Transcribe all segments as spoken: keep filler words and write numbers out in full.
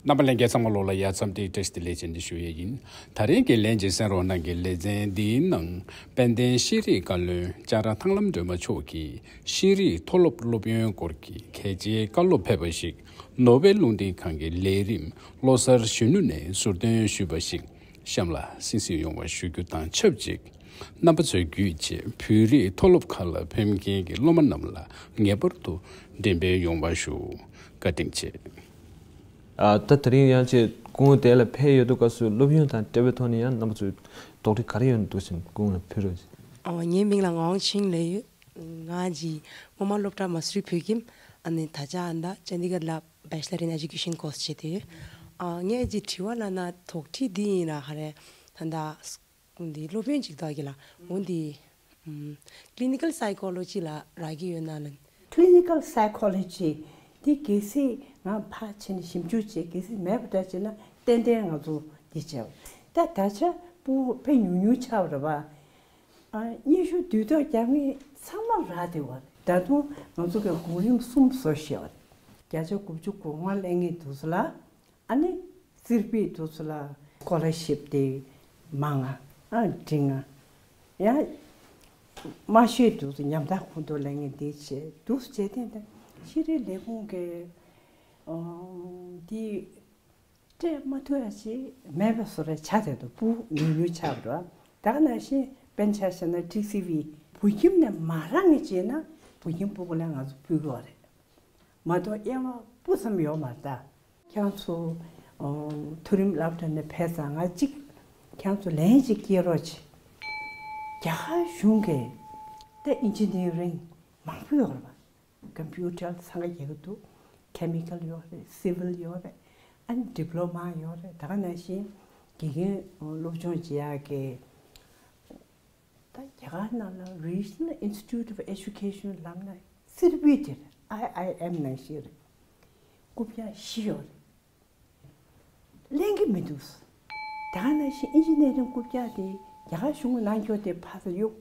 རྣམ་པ་ལྷན་རྒྱས་ཚང་མ་ལོགས་ལ་ཡ་འཚམས་འདྲི་བཀྲ་ཤིས་བདེ་ལེགས་བྱས་ཏེ་ཞུ་ཡས་ཡིན། ད་རེས་ཀྱི་ལན་གཅིག་གསན་རོགས་གནང་གི་ལེ་ཚན་འདིའི་ནང་དཔལ་ལྡན་ཤེས་རིག་བཀའ་བློན་ལྕགས་ར་ཐང་ལམ་སྒྲོལ་མ་མཆོག་གིས་ཤེས་རིག་མཐོ་སློབ་སློབ་ཡོན་སྐོར་གྱི་གལ་ཆེའི་བཀའ་སློབ་ཕེབས་པ་ཞིག་ནོར་ཝེ་རླུང་འཕྲིན་ཁང་གི་ལས་རིམ་བློ་གསར་གཞོན་ནུ་ནས་ཟུར་འདོན་ཞུས་པ་ཞིག་གཤམ་ལ་གསན་གཟིགས་ཡོང་བ་ཞུ་རྒྱུ་དང་ཆབས་ཅིག་རྣམ་པ་ཚོས་བརྒྱུད་བྱས་བོད་རིགས་མཐོ་སློབ་ཁག་ལ་ཕེབས་མཁན་གྱི་སློབ་མ་རྣམས་ལ་ངེས་པར་དུ་འགྲེམས་སྤེལ་ཡོང་བ་ཞུ། བཀའ་དྲིན་ཆེ། ཨ། ད་དེ་རིང་ཡང་ཅིག་སྐུ་ངོ་དེ་ལ་ཕེབས་ཡོད་དུས་སྐབས་སུ་སློབ་ཡོན་དང་འབྲེལ་བའི་ཐོག་ནས་ཡང་རྣམ་པ་ཚོས་དོགས་འདྲི་ག་རེ་ཡོད་འདུག་ཟེར་སྐུ་ངོ་ལ་ཕུལ་རོགས་ཞུ། ཨོ། ངའི་མིང་ལ་ངག་དབང་ཆིང་ལབ་ཡོད། ང་གཅིག་སྔོན་མ་སློབ་གྲྭ་མ་སུ་རི་བོད་ཁྱིམ། ཨ་ནི་ད་ཆ་ཨ་ད་ཅན་ཌི་གྷར་ལ་Bachelor in Education course བྱས་ཏེ་ཡོད། ཨ། ངས་ཅིག་དྲི་བ་ལབ་ན་དོགས་འདྲི་འདི་ཡིན་ལ་ཧ་རེ། ད་ད་འདི་སློབ་ཡོན་ཅིག་དག་གི་ལ་འོ་འདི། ཨམ། Clinical Psychology ལ་རག་གི་ཡོད་ན་ལན། Clinical Psychology འདི་གལ་སྲིད་ང་ཕར་ཕྱིན་ནས་ཞིབ་འཇུག་བྱས་གལ་སྲིད་མེད་པ་འདྲ་བྱས་ན་ཏན་ཏན་ང་ཚོ་འདི་བྱས་པ། ད་ད་ཆ་སྤུ་གུ་དཔེ་ཉུང་ཉུང་ཆགས་པ་རེད་པ། ཨ། སྙན་ཞུ་དུས་ཐོག་རྒྱག་མཁན་ཚང་མ་རག་བསྡད་པ་རེད། ད་དུང་ང་ཚོ་གི་གོ་རིམ་གསུམ་བཟོ་བཞག་པ་རེད། བརྒྱ་ཆ་དགུ་བཅུ་གོ་ལྔ་སླེབས་མཁན་དེ་ཚོ་ལ། ཨ་ནི་རྩིས་རིག་པའི་དུས་ཚོད་ལ་སྐོ་ལར་ཤིབ་དེ་མང་ང་ཨ་འབྲིང་ང་ཡང་མ་ཤེས་དུས་ཚོད་ཉམ་ཐག་ཁོང་ཚོ་ལས་ངན་དེ་བྱས་འདུག་བྱས་ཏེ་འདི་ཤེས་རིག་ལས་ཁུངས་ཀྱི་ཨོ་འདི་སྤྲད་མ་ཐུབ་ཡ་ཞིག་མེད་པའི་བཟོ་འདྲ་ཆགས་བསྡད་འདུག་སྤུ་ཉུང་ཉུང་ཆགས་འགྲོ། ད་ག་ནང་བཞིན་དཔེར་ན་ཆ་བཞག་ན་ཊི་སི་ཝི་བོད་ཁྱིམ་ནས་མ་རག་ངེས་བྱས་ན་བོད་ཁྱིམ་སྤུ་གུ་ལ་ང་ཚོ་ཕུལ་གི་ཡོད་རེད། མ་གཏོགས་དབྱེ་བ་སྤུ་ཙམ་ཡོད་མ་རེད་ད། ཁྱེད་ཚོ་ཨོ་མཐོ་རིམ་སློབ་གྲྭ་ནས་ཕེབས་ཙང་ང་གཅིག་ཁྱེད་ཚོ་ལན་གཅིག་སྐྱེལ་རོགས་བྱེད། རྒྱ་གར་གཞུང་གིས་ད་ཨིན་ཇི་ནི་ཡ་རིང་མང་པོ་ཡོད་རེད་པ། ཀམ་པུ་ཊར་འཚང་ཁ་རྒྱག་གི་འདུག་ཀེ་མི་ཀལ་ཡོད་རེད། སི་ཝིལ་ཡོད་རེད། ཨ་ནི་ཌི་པི་ལོ་མ་ཡོད་རེད། ད་ག་ནང་བཞིན་དགེ་རྒན་སློབ་སྦྱོང་བྱེད་ཡག་གི་ད་རྒྱ་གར་ནང་ལ་Regional Institute of Education ལབ་ན་སི་རི་པི་དེ་རེད། ཨའི་ཨའི་ཨེམ་ནང་བཞིན་རེད། རྐུབ་བཀྱག་བཞི་ཡོད་རེད། ལེན་གྱི་མི་འདུག་ད་ག་ནང་བཞིན་ཨིན་ཇི་ནི་ཡ་རིང་རྐུབ་བཀྱག་དེ་རྒྱ་གར་གཞུང་གིས་གནང་རྒྱུ་དེ་ཕར་ཚུར་གཡུག་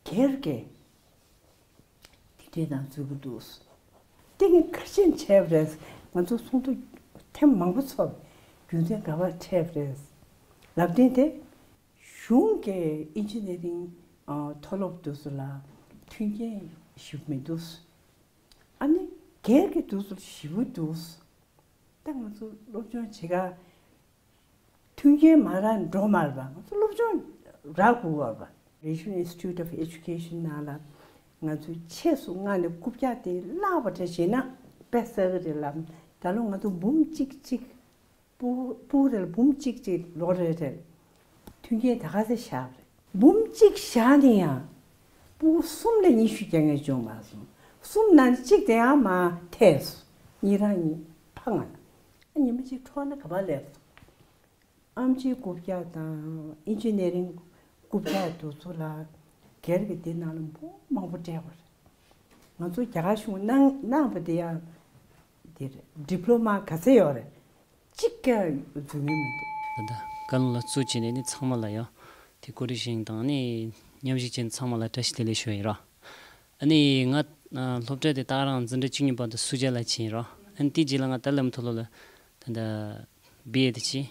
སྒེར་གྱི་དེ་འདྲའི་ནང་འཛུལ་གྱི་འདུག་དེ་གིས་ག་རེ་བྱས་པ་རེད། ང་ཚོ་ཚོགས་འདུ་ཐེངས་མང་པོ་ཚོགས། རྒྱུ་མཚན་ག་པར་འཕྲད་པ་རེད། ལབ་དུས་དེ་གཞུང་གིས་ཨིན་ཇི་ནི་ཡ་རིང་ཨ་མཐོ་སློབ་དེ་ཚོ་ལ་མཐུན་རྐྱེན་ཞིག་མི་འདུག་ཨ་ནི་སྒེར་གྱི་དུས་ཚོད་ཞེ་པོ་འདུག་ད་ང་ཚོ་སློབ་སྦྱོང་བྱེད་ག་མཐུན་རྐྱེན་མ་རག་འགྲོ་མ་རེད་པ། ང་ཚོ་སློབ་སྦྱོང་རག་དགོས་པ་རེད་པ། Regional Institute of Education ནང་ལ་ང་ཚོས་ཆེད་དུ་མངགས་ནས་རྐུབ་བཀྱག་དེ་བརླག་པ་འདྲ་བྱས་ན་དཔེ་བསགས་ཀྱི་རེད་ལབ། ད་ལོ་ང་ཚོ་འབུམ་གཅིག་གཅིག་སྤུ་སྤུ་རེ་ལ་འབུམ་གཅིག་གཅིག་ལོ་རེ་རེར་མཐུན་རྐྱེན་ད་ག་ཚོད་བཞག་པ་རེད། འབུམ་གཅིག་བཞག་ནས་ཡང་སྤུ་གསུམ་ལ་ཉི་ཤུ་རྒྱག་མཁན་བྱུང་མ་སོང་། གསུམ་ནང་གཅིག་དེ་ཡང་མར་ཐལ་སོང་། གཉིས་རང་གཉིས་ཕ་ང་ལ་ཉི་མ་གཅིག་འཕྲོག་ན་ག་པར་སླེབས་སོང་། ཨེམ་ཆིའི་རྐུབ་བཀྱག་དང་ཨིན་ཇི་ནི་ཡ་རིང་རྐུབ་བཀྱག་དེ་ཚོ་ལ་སྒེར་གྱི་དེ་ནང་ལ་འབུམ་མང་པོ་སྤྲད་པ་རེད། ང་ཚོ་རྒྱ་གར་གཞུང་གནང་གནང་བ་དེ་ཡང་དེ་རེད། ཌི་པི་ལོ་མ་ག་ཚད་ཡོད་རེད། གཅིག་ཀྱང་འཛུལ་མྱོང་མི་འདུག་ད་ལྟ་བཀའ་བློན་ལ་གཙོ་བྱས་ནས་ནི་ཚང་མ་ལ་ཡང་དེ་ཀུ་རེ་ཤིང་དང་ནི་མཉམ་ཞུགས་བྱས་ནས་ཚང་མ་ལ་བཀྲ་ཤིས་བདེ་ལེགས་ཞུ་ཡ་ཡིན་ར། ཨ་ནི་ང་ཨ་སློབ་གྲྭ་དེ་ད་རང་འཛིན་གྲྭ་བཅུ་གཉིས་བར་དུ་སུ་ཇཱ་ལ་ཕྱིན་རོགས། ཨ་ནི་དེའི་རྗེས་ལ་ང་ཏཱ་ལའི་བླ་མ་མཐོ་སློབ་ལ་ད་ལྟ་བི་ཨེ་དེ་ཕྱིན།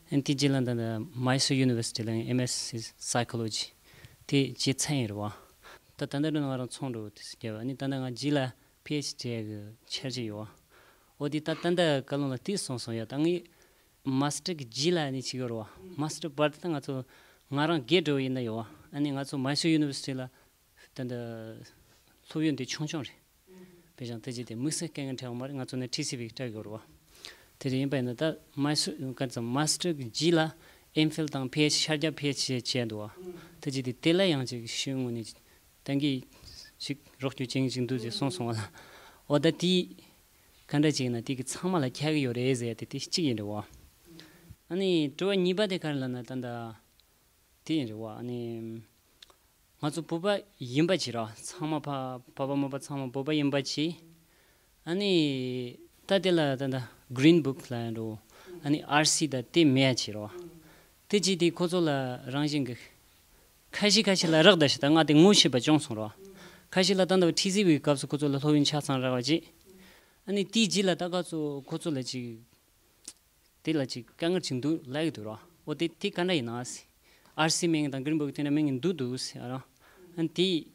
ཨ་ནི་དེའི་རྗེས་ལ་ད་ལྟ་མའི་སུར་ཡུ་ནི་ཝར་སི་ཊི་ལ་ཡང་ཨེམ་ཨེས་སི་སའི་ཀོ་ལོ་ཇི་དེ་བྱས་ཚར་ཡིན་རེད་བ། ད་ད་ལྟ་རུ་ང་རང་ཚོང་འགྲོ་དེ་སུ་རྒྱབ། ཨ་ནི་ད་ལྟ་ང་རྗེས་ལ་པི་ཨེཆ་ཌི་གི་འཆར་གཞི་ཡོད་བ། འོ་དེ་ད་ད་ལྟ་བཀའ་བློན་ལ་དེ་གསུངས་སོང་ཡ། ད་ངས་མ་སི་ཊར་གི་རྗེས་ལ་ནི་བྱེད་ཀྱི་ཡོད་རེད་བ། མ་སི་ཊར་བར་དུ་ད་ང་ཚོ་ང་རང་སྒེར་འགྲོ་ཡིན་ན་ཡོད་བ། ཨ་ནི་ང་ཚོ་མའི་སུར་ཡུ་ནི་ཝར་སི་ཊི་ལ་ད་ལྟ་སློབ་ཡོན་དེ་ཆུང་ཆུང་རེད། དཔེ་བཞག་ན་ད་ཅི་དེ་དམིགས་བསལ་དཀའ་ངལ་འཕྲད་ཡོད་མ་རེད། ང་ཚོ་ནི་ཊི་སི་ཝི་གི་སྤྲད་ཡོད་རེད་བ། དེ་རེད། ཡིན་པ་ཡིན་ན་ད་མའི་སུར་ག་ཚོད་མ་སི་ཊར་གི་རྗེས་ལ་ཨེམ་ཕིལ་དང་པི་ཨེཆ་ཤར་རྒྱག་པི་ཨེཆ་ཌི་བྱས་འདུག་བ། ད་ཅི་དེ་དེ་ལ་ཡང་ཅིག་ཤེས་ངོ་ནས་ད་གིན་ཅིག་རོགས་སྐྱོར་བྱེད་ཅིག་འདུག་ཅེས་གསུངས་སོང་བ་ལ། འོ་ད་དེ་ག་འདྲ་ཅིག་ཡིན་ན་དེ་གི་ཚང་མ་ལ་ཁྱབ་ཀྱི་ཡོད་རེད་ཟེར་ཡ་དེ་དེ་གཅིག་ཡིན་རེད་བ། ཨ་ནི་དྲི་བ་གཉིས་པ་དེ་ག་རེ་ལབ་ན་ད་ད། དེ་ཡིན་རེད་བ། ཨ་ནི་ང་ཚོ་བོད་པ་ཡིན་པ་ཅིག་ར་ཚང་མ་ཕ་ཕ་ཕ་མ་པ་ཚང་མ་བོད་པ་ཡིན་པ་ཅིག་ཨ་ནི་ད་དེ་ལ་ད་ད་གི་རིན་བུག་ལབ་ཡ་འགྲོ། ཨ་ནི་ཨར་སི་ད་དེ་མེད་ཡ་ཅིག་ར། དེ་ཅིག་དེ་ཁོ་ཚོ་ལ་རང་བཞིན་གི་ཁ་ཤས་ཁ་ཤས་ལ་རག་ད་ཤི། ད་ང་དེ་ངོ་ཤེས་པ་བྱུང་སོང་ར། ཁ་ཤས་ལ་ད་ད་ཊི་སི་ཝི་གི་སྐབས་སུ་ཁོ་ཚོ་ལ་སློབ་ཡོན་ཆ་ཚང་རག་པ་ཅིག་ཨ་ནི་དེའི་རྗེས་ལ་ད་ག་ཚོད་ཁོ་ཚོ་ལ་ཅིག་དེ་ལ་ཅིག་དཀའ་ངལ་ཅིག་འདུག་ལབ་ཀྱི་འདུག་ར། འོ་དེ་དེ་ག་འདྲ་ཡིན་ན་ཟེར། ཨར་སི་མིང་དང་གྷི་རིན་བྷག་གི་ཐོག་ནས་མིང་འདུག་འདུག་ཟེར་ར། ཨ་ནི་དེ་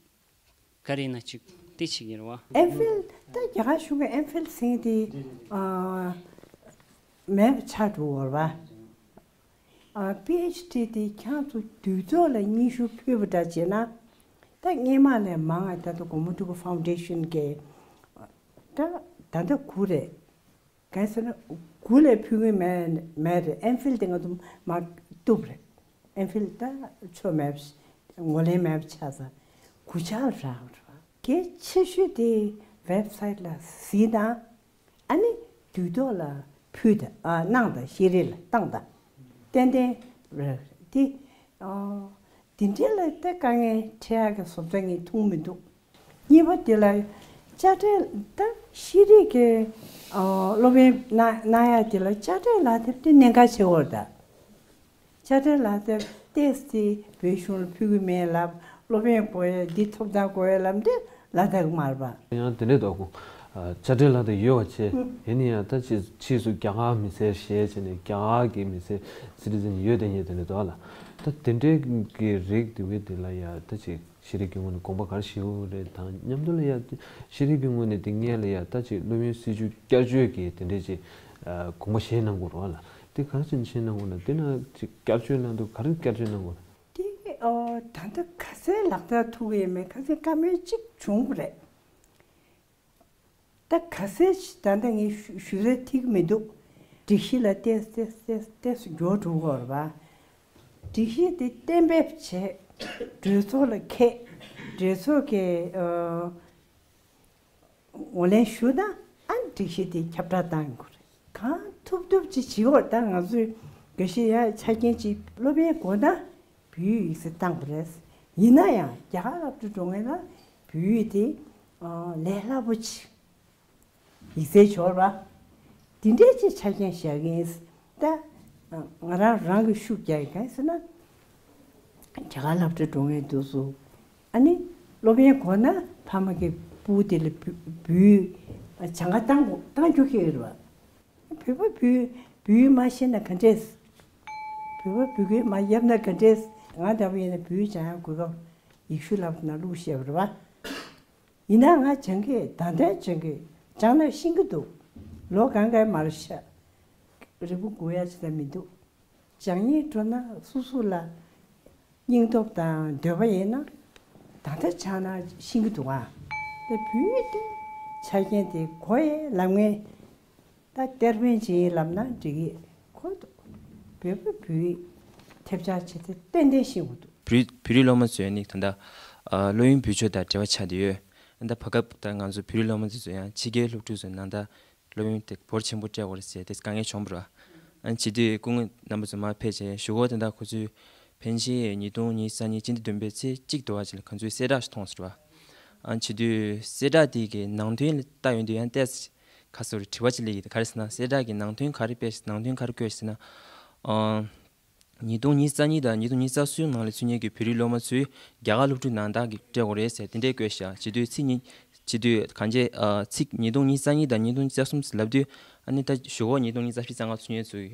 ག་རེ་ཡིན་ན་ཅིག་དེ་ཅིག་ཡིན་ར་བ། ཨེམ་ཕིལ་ད་རྒྱ་གར་གཞུང་གི་ཨེམ་ཕིལ་ཟེར་དེ་ཨ་མེད་པ་ཆགས་འགྲོ་བ་ར་བ། ཨ་པི་ཨེཆ་ཌི་དེ་ཁྱེད་ཚོ་དུས་ཐོག་ལ་སྙན་ཞུ་ཕུལ་བ་འདྲ་བྱས་ན། ད་སྔས་མ་ནས་མང་ང་ད་ལྟ་སྒོར་མོ་ཕྲུ་གུ་ཕའུན་ཌེ་ཤན་གི་ད་ད་ལྟ་དགུ་རེད། གང་ཟེར་ན་དགུ་ལས་ཕུལ་གི་མེད་མེད་རེད། ཨེམ་ཕིལ་དེ་ང་ཚོ་མར་བཏུབ་རེད། ཨེམ་ཕིལ་ད་ཆོ་མེད་པ་ངོས་ལེན་མེད་པ་ཆགས་ཙང་དགུ་ཆར་རག་རེད་བ། གལ་ཆེ་ཤོས་དེ་ཝེབ་སའིཊ་ལ་གཟིགས་དང་། ཨ་ནི་དུས་ཐོག་ལ་ཕུལ་དང་ཨ་གནང་དང་ཤེས་རིག་ལ་བཏང་དང་། ཏན་ཏན་རེད་དེ། ཨ་དེ་འདྲའི་ལ་ད་དཀའ་ངལ་འཕྲད་ཡག་གི་བཟོ་ལྟ་ངས་མཐོང་མི་འདུག་གཉིས་པ་དེ་ལ་དཔྱ་ཁྲལ་ད་ཤེས་རིག་གི་ཨ་སློབ་ཡོན་གནང་གནང་ཡག་དེ་ལ་དཔྱ་ཁྲལ་ལག་དེབ་དེ་གནད་འགག་ཆེ་བོ་རེད་ད། དཔྱ་ཁྲལ་ལག་དེབ་ཏོག་ཙམ་བོད་གཞུང་ལ་ཕུལ་གི་མེད་ལབ། སློབ་ཡོན་དགོས་ཡ་འདི་ཐོབ་ཐང་དགོས་ཡ་ལབ་འདི་ལ་དྭགས་མ་རེད་པ། ཡང་དེ་འདྲས་འདུག་གོ། ཨ་དཔྱ་ཁྲལ་ལག་དེབ་ཡོད་པ་བྱས། ཡིན་ན་ཡང་ད་ཕྱིས་ཕྱིས་སུ་རྒྱ་གར་མི་སེར་བཞེས་བྱས་ནས་རྒྱ་གར་གྱི་མི་སེར་སི་ཊི་ཛན་ཡོད་དེ་ཡོད་དེ་འདྲས་འདུག་ལ། ད་དེ་འདྲས་ཀྱི་རིགས་དེ་བས་དེ་ལ་ཡ་ད་ཅིག་ཤེས་རིག་གི་ངོས་ནས་དགོངས་པ་ག་རེ་ཞུ་རེད་དང་མཉམ་དུ་ལ་ཡ། ཤེས་རིག་གི་ངོས་ནས་དེ་སྔོན་ལ་ཡ་ད་ཅིག་སློབ་ཡོན་སྲིད་བྱུས་བསྐྱར་བཅོས་ཀྱི་དེ་འདྲས་ཅིག་ཨ་དགོངས་པ་བཞེས་གནང་དགོས་རེད་བ་ལ། དེ་ག་རེ་བྱས་ནས་བཞེས་གནང་དགོས་ན། དེ་ན་ཅིག་བསྐྱར་བཅོས་གནང་དུས་ག་རེ་བསྐྱར་བཅོས་གནང་དགོས་རེད། དེ་ཨོ་ད་ལྟ་ག་ཚད་ལག་བསྟར་ཐུབ་ཀྱི་ཡོད་མེད་ག་ཚད་བཀའ་མོལ་གཅིག་བྱུང་བ་རེད། ད་ག་ཚད་ཞིག་ད་ལྟ་ངས་ཞུ་ཞུ་རེ་ཐིག་མི་འདུག་སྒྲིག་གཞི་ལ་ཏོག་ཙམ་ཏོག་ཙམ་ཏོག་ཙམ་འགྱུར་འགྲོ་གི་ཡོད་རེད་པ། སྒྲིག་གཞི་དེ་གཏན་འབེབས་བྱས། གྲོས་ཚོགས་ལ་འཁྱེར། གྲོས་ཚོགས་ཀྱིས་ཨ་ངོས་ལེན་ཞུ་ན་ཨ་སྒྲིག་གཞི་དེ་ཁྱབ་བསྒྲགས་བཏང་དགོས་རེད། གང་ཐུབ་ཐུབ་ཅིག་བྱེད་དགོས་རེད། ད་ང་ཚོས་དགེ་བཤེས་ཡ་ཆ་རྐྱེན་ཅིག་སློབ་ཡོན་དགོས་ན་བོད་ཡིག་ཡིག་ཚད་བཏང་དགོས་རེད། ཡིན་ན་ཡང་རྒྱ་གར་སློབ་གྲྭ་འགྲོ་མཁན་ལ་བོད་ཡིག་དེ་ཨ་ལས་སླ་པོ་ཅིག་ཡིག་ཚད་འབྱོར་བ། འདི་འདྲའི་ཅིག་ཆ་རྐྱེན་བཞག་གིན། ད་ང་རང་རང་གི་ཤུགས་རྒྱག་གི་གང་ཟེར་ན། རྒྱ་གར་སློབ་གྲྭ་འགྲོ་མཁན་འདུག་སུ། ཨ་ནི་སློབ་ཡོན་དགོས་ན་ཕ་མ་གི་སྤུ་དེ་ལ་བུ་བུའི་སྦྱང་ག་བཏང་དགོས་བཏང་རྒྱུ་ཁེལ་རེད་བ། བོད་པ་བུ་བུའི་མ་ཤེས་ན་ག་འདྲས། བོད་པ་བུ་གུའི་མ་ཡབ་ན་ག་འདྲས། ང་འདྲ་པོ་ཡིན་ན་བུའི་སྦྱང་ཡག་གོ་སྐབས་ཡེ་ཤུ་སློབ་གྲྭ་ནང་བླུགས་བཞག་པ་རེད་བ། ཡིན་ན་ང་སྦྱང་གི་ད་ལྟའི་སྦྱང་གི་སྦྱང་ན་ཤེས་ཀྱི་འདུག་ལོ་གང་གའི་མར་ཤ་རིལ་བུ་དགོས་ཡ་ཅི་ད་མི་འདུག་སྦྱང་ཡིན་འགྲོ་ན་སོ་སོ་ལ་སྙིང་སྟོབས་དང་འདོད་པ་ཡིན་ན་ད་ལྟ་སྦྱང་ན་ཤེས་ཀྱི་འདུག་ཨ། དེ་བུའི་དེ་ཆ་རྐྱེན་དེ་དགོས་ཡས་ལབ་ངེས། ད་གཏེར་སྟོན་ཅིག་ཡིན་ལབ་ན་འགྲིག་གི་ཁོ་འདུག་བོད་པ་བོད་ཡིག་ཐེབས་ཆག་བྱེད་ཚེ་ཏན་ཏན་ཤེས་དགོས་འདུག་བོད་རིགས་བོད་རིགས་སློབ་མ་ཚོས་ནི་ད་ལྟ་ཨ་སློབ་ཡོན་བེད་སྤྱོད་དང་འབྲེལ་བ་ཆགས་བསྡད་ཡོད། ད་བར་སྐབས་ད་ང་ཚོ་བོད་རིགས་སློབ་མ་ཚོས་ཡང་ཕྱི་རྒྱལ་སློབ་ཕྲུག་ཚོའི་ནང་ད་སློབ་ཡོན་དེ་འབོར་ཆེན་པོ་སྤྲད་དགོས་རེད་ཟེར་དེ་དཀའ་ངལ་བྱུང་བ་རེད། ཨ་ནི་བྱེད་དུས་སྐུ་ངོ་རྣམ་པ་ཚོ་མར་ཕེབས་བྱས་གཞུག་གུ་དེ་འདྲ་ཁོ་ཚོས་ཕན་ཆད་ཉིས་སྟོང་ཉི་ཤུ་རྩ་གཉིས་སྤྱི་ཟླ་བདུན་པའི་ཚེས་གཅིག་དུ་བ་ཅིག་ལ་ཁོ་ཚོས་གསལ་བསྒྲགས་ཤིག་མཐོང་སོང་རེད་བ། ཨ་ནི་བྱེད་དུས་གསལ་བསྒྲགས་དེ་གི་ནང་དོན་ལ་ལྟ་ཡོང་དུས་ཡང་ཏོག་ཙམ་ཁ་སོར་དྲི་བ་ཅིག་སླེབས་ཡོད། ག་རེ་ཟེར་ན་གསལ་བསྒྲགས་ཀྱི་ནང་དོན་ག་རེ་སྤེལ་ནང་དོན་ག་རེ་བཀོད་ཟེར་ན། ཨ་ཉིས་སྟོང་ཉི་ཤུ་རྩ་གཉིས་དང་ཉིས་སྟོང་ཉི་ཤུ་རྩ་གསུམ་ནང་ལ་ཚུད་མཁན་གྱི་བོད་རིགས་སློབ་མ་ཚོས་རྒྱ་གར་སློབ་ཕྲུག་ནང་བདག་གིས་སྤྲད་དགོས་རེད་ཟེར་དེ་འདྲས་བཀོད་ཤག་བྱེད་དུས་ཚིག་གཉིས་བྱེད་དུས་གང་ཅི་ཨ་ཚིག་ཉིས་སྟོང་ཉི་ཤུ་རྩ་གཉིས་དང་ཉིས་སྟོང་ཉི་ཤུ་རྩ་གསུམ་ཟེར་ལབ་དུས་ཨ་ནི་ད་གཞུག་གུ་ཉིས་སྟོང་ཉི་ཤུ་རྩ་བཞི་རྩ་ལྔ་ཚུད་མཁན་ཚོའི་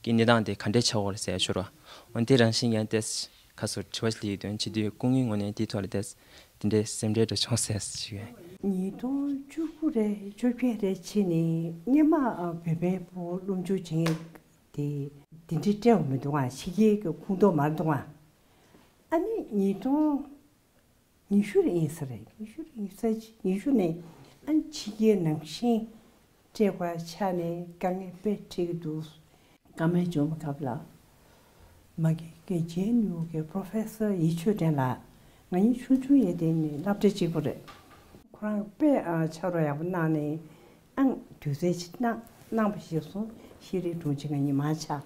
གི་གནས་སྟངས་དེ་ག་འདྲས་ཆགས་ཡོད་རེད་ཟེར་ཡ་ཤོར་བ། འོན་ཏེ་རང་བཞིན་ཡང་ཏོག་ཙམ་ཁ་སོར་དྲི་བ་ཞིག་སླེབས་ཡོད་དོན་བྱེད་དུས་སྐུ་ངོའི་ངོས་ནས་དེའི་ཐོག་ལ་ཏོག་ཙམ་དེ་འདྲའི་སེམས་ཁྲལ་འདྲ་བྱུང་ཟེར་ཞུ་ཡ། ཉིས་སྟོང་བཅུ་དགུ་རེད་བཅོ་བརྒྱད་རེད་ཕྱིན་ནས་སྔོན་མ་ཨ་བོད་པའི་ཕྲུ་གུ་སློབ་འཇུག་བྱེད་མཁན་དེ་དེ་འདྲའི་སྤྲད་ཡོད་མི་འདུག་ཨ། ཕྱི་རྒྱལ་གྱི་ཁོངས་གཏོགས་མ་རེད་འདུག་ཨ། ཨ་ནི་ཉིས་སྟོང་ཉི་ཤུ་རེད་ཡིན་ས་རེད། ཉི་ཤུ་རེད་ཡིན་ས་ཅི་ཉི་ཤུ་ནས་ཨ་ནི་ཕྱི་རྒྱལ་ནང་བཞིན་སྤྲད་དགོས་ཆགས་ནས་དཀའ་ངལ་དཔེ་འཕྲད་ཀྱི་འདུག་བཀའ་མོལ་བྱུང་བའི་སྐབས་ལ་མ་གི་གི་ཇེ་ཨེན་ཡུ་གི་པྲོ་ཕེ་སར་ཡེ་ཆོས་སྒྲོན་ལགས། ང་གཉིས་ཆུང་ཆུང་ཡོད་དུས་ནས་སློབ་གྲྭ་གཅིག་པུ་རེད། ཁོ་རང་དཔེ་ཨ་ཕྱག་རོགས་ཡག་པོ་གནང་ནས་ཨང་དུས་ཚོད་ཅིག་གནང་གནང་བ་ཞིག་སོང་། ཤེས་རིག་དྲུང་ཆེ་ང་གཉིས་མར་ཆགས།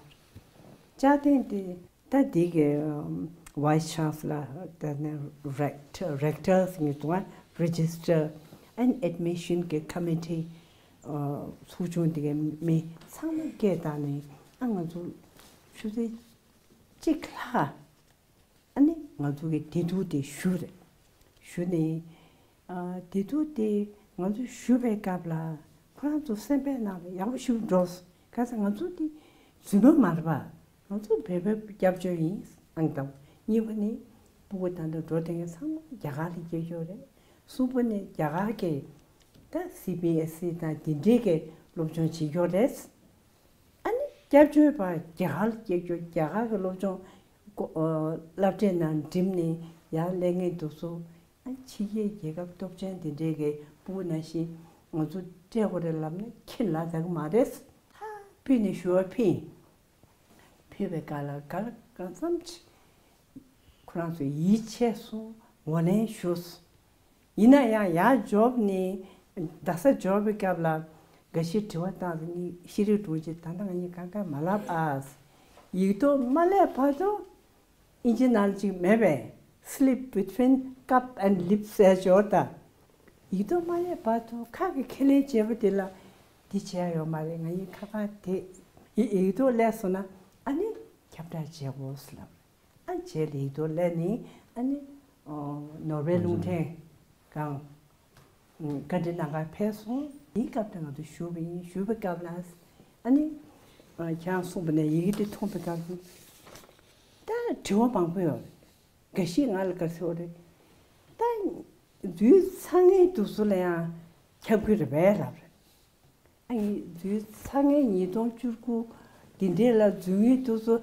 བཅའ་ཐེངས་དེ་ད་འདི་གི་ཨམ་Vice Chancellor དེ་ནས་Rector Rectors གཉིས་དང་Registrar and Admission གི་Committee ཚོགས་ཆུང་དེ་གའི་མི་ཚང་མ་སྐད་བཏང་ནས་ཨ་ང་ཚོ་ཆུ་ཚོད་གཅིག་ལྷག་ཨ་ནི་ང་ཚོ་གི་བདེ་སྡུག་དེ་ཞུ་རེད། ཞུ་ནས་ཨ་བདེ་སྡུག་དེ་ང་ཚོ་ཞུ་བའི་སྐབས་ལ་ ཁོ་རང་ཚོ་སེམས་པའི་ནང་ལ་ཡག་པོ་ཞིག་འགྲོ། ག་ས་ང་ཚོ་འདི་རྫུན་མ་མ་རེད་པ། ང་ཚོ་བོད་པའི་སྐྱབས་བཅོལ་ཡིན། ཨང་དང་གཉིས་པ་ནི་སྤུ་གུ་ད་ལྟ་འགྲོ་བསྡད་མཁན་ཚང་མ་རྒྱ་གར་ལ་སྐྱེས་ཡོད་རེད། གསུམ་པ་ནི་རྒྱ་གར་གྱི་ད་སི་བི་ཨེས་ཨི་དང་དེ་འདྲའི་གི་སློབ་སྦྱོང་བྱེད་ཡོད་རེད། ཨ་ནི་སྐྱབས་བཅོལ་བ་རྒྱ་གར་ལ་སྐྱེས་ཡོད། རྒྱ་གར་གྱི་སློབ་སྦྱོང་སློབ་གྲྭའི་ནང་འགྲིམས་ནས་ཡར་སླེབས་མཁན་འདུག་སོ། ཕྱི་རྒྱལ་རྒྱལ་ཁབ་སྟོབས་ཆེན་དེ་འདྲའི་གི་སྤུ་གུ་ནང་བཞིན་ང་ཚོ་སྤྲད་དགོས་རེད་ལབ་ན་ཁྱེད་ལ་ད་གི་མ་རེད། ཧ། ཕུལ་ནས་ཞུ་བ་ཕུལ། ཕུལ་བའི་སྐབས་ལ་ག་ལ་གང་འཚམ་ཅིག་ཁོ་རང་ཚོ་ཡིད་ཆེས་སོང་། ངོས་ལེན་ཞུས། ཡིན་ན་ཡང་ཡར་འབྱོར་ནས་རྡ་ས་འབྱོར་བའི་སྐབས་ལ་འགའ་ཤས་དྲི་བ་བཏང་ཟིན། ཤེས་རིག་དྲུང་ཆེ། ད་ལྟ་ང་གཉིས་གང་ག་མ་ལབ་ཨ། ཡིག་ཐོག་མ་སླེབས་བར་དུ། ཨིན་ཇི་ནང་ཅིག་མེད་པས། Slip between cup and lip ཟེར་འབྱོར་ད། ཡིག་ཐོག་མ་སླེབས་བར་དུ་ཁ་གི་ཁས་ལེན་བྱས་པ་དེ་ལ་འདི་བྱས་ཡོད་མ་རེད། ང་གཉིས་ཁ་ཁ་དེ་ཡི་ཡིག་ཐོག་སླེབས་སོང་ན་ཨ་ནི་ཁྱབ་བསྒྲགས་བྱེད་དགོས་ལབ། ཨ་བྱས་ལ་ཡིག་ཐོག་སླེབས་ནས་ཨ་ནི་ནོར་ཝེ་རླུང་འཕྲིན་ཁང་བཀའ་འདྲི་གནང་གར་ཕེབས་སོང་། དེའི་སྐབས་དེ་ང་ཚོ་ཞུ་བ་ཡིན། ཞུ་བའི་སྐབས་ལ་ཨ་ནི་ཁྱེད་རང་གསུངས་པ་ནས་ཡི་གེ་དེ་མཐོང་པའི་སྐབས་སུ་ད་དྲི་བ་མང་པོ་ཡོད་རེད། འགའ་ཞིག་ང་ལ་ག་ཟེར་བ་རེད། ད་འཛུལ་ཚར་མཁན་དེ་ཚོ་ལ་ཡང་ཁྱབ་ཀྱི་རེད་པས་ལབ་རེད། ཨ་ནི་འཛུལ་ཚར་མཁན་ཉིས་སྟོང་བཅུ་དགུ་འདི་འདྲའི་ལ་འཛུལ་མཁན་དེ་ཚོ་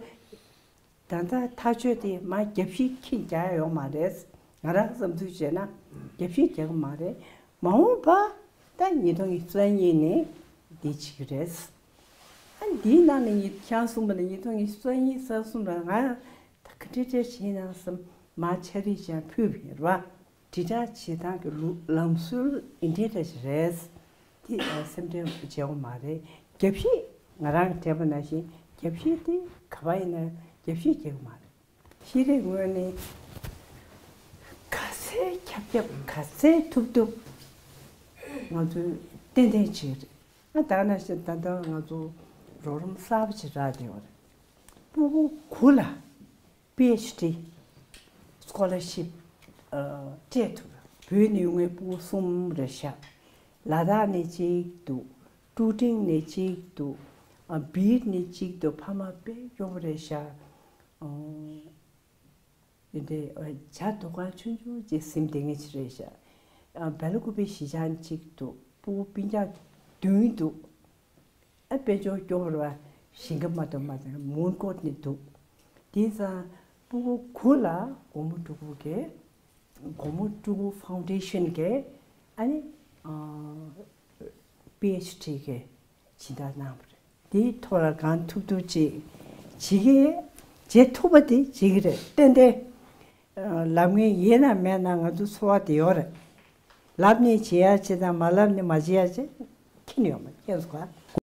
ད་ལྟ་ཐག་གཅོད་དེ་མར་རྒྱབ་བཤིག་ཁྱེད་རྒྱག་ཡ་ཡོད་མ་རེད། ང་རང་བསམ་ཚུལ་བྱས་ན་རྒྱབ་བཤིག་རྒྱག་གི་མ་རེད། མ་འོངས་པ་ད་ཉིས་སྟོང་ཉི་ཤུ་རྩ་གཉིས་ནས་འདི་བྱེད་ཀྱི་རེད། ཨ་འདིའི་ནང་ནས་ཉི་ཁྱེད་རང་གསུངས་པ་ནས་ཉིས་སྟོང་ཉི་ཤུ་རྩ་གཉིས་རྩ་གསུམ་ལ་ང་ད་ག་འདྲ་འདྲ་བྱས་ན་བསམ། མར་ཕྱག་བྲིས་ཀྱང་ཕུལ་བ་ཡིན་རེད་པ། དྲིལ་བསྒྲགས་བྱེད་སྟངས་ཀྱི་ལུགས་ལམ་སྲོལ་འདི་འདྲ་ཞིག་རེད། དེ་སེམས་ཁྲལ་བྱེད་དགོས་མ་རེད། རྒྱབ་བཤིག་ང་རང་གིས་དྲན་པ་ནང་བཞིན་རྒྱབ་བཤིག་དེ་ག་པར་ཡིན་ན་རྒྱབ་བཤིག་བྱེད་དགོས་མ་རེད། ཤེས་རིག་ངོས་ནས་ག་ཚད་ཁྱབ་ཁྱབ་ག་ཚད་ཐུབ་ཐུབ་ང་ཚོས་ཏན་ཏན་བྱེད་རེད། ང་ད་ནང་བཞིན་ད་ལྟ་ང་ཚོ་རོགས་རམ་གསར་པ་ཞིག་རག་བསྡད་ཡོད་རེད། སྤུ་གུ་དགུ་ལ་པི་ཨེཆ་ཌི་སྐོ་ལར་ཤིབ་སྤྲད་ཐུབ། བོད་ནས་ཡོང་མཁན་སྤུ་གུ་གསུམ་རེད་ཤག་ལ་དྭགས་ནས་གཅིག་འདུག་ཀྲུའུ་ཀྲིང་ནས་གཅིག་འདུག་ཨ་སྦིར་ནས་གཅིག་འདུག་ཕ་མ་དཔེ་སྐྱོ་པོ་རེད་ཤག་ཨོ། དེ་འདྲའི་ཇ་འདུ་ཁང་ཆུང་ཆུང་ཅིག་ཟིན་བསྡད་མཁན་ཅིག་རེད་ཤག་ཨ་སྦེལ་ཀོབ་པི་གཞིས་ཆགས་གཅིག་འདུག་སྤུ་གུ་སྤུན་ཀྱག་བདུན་འདུག་ཨ་དཔལ་འབྱོར་སྐྱོ་བོར་བ་ཞིང་ཁ་མ་གཏོགས་མ་ཚང་མོན་གྷོ་ནས་འདུག་དེང་སང་སྤུ་གུ་དགུ་ལ་སྒོར་མོ་དྲུག་དགུ་གི་སྒོར་མོ་དྲུག་དགུ་ཕའུན་ཌེ་ཤན་གི་ཨ་ནི་པི་ཨེཆ་ཌི་གི་སྦྱིན་བདག་གནང་བ་རེད། དེའི་ཐོག་ལ་གང་ཐུབ་ཐུབ་ཅིག་བྱེད་ཀྱི་བྱེད་ཐུབ་པ་དེ་བྱེད་ཀྱི་རེད། ཏན་ཏན་ལབ་མཁན་ཡིན་ན་མེད་ན་ང་ཚོ་འཚོ་བ་དེ་ཡོད་རེད། ལབ་ནས་བྱེད་ཡ་བྱེད་དང་མ་ལབ་ནས་མ་བྱེད་ཡ་བྱེད་ཁྱེད་ཡོད་མ་ཁྱེད་སོ།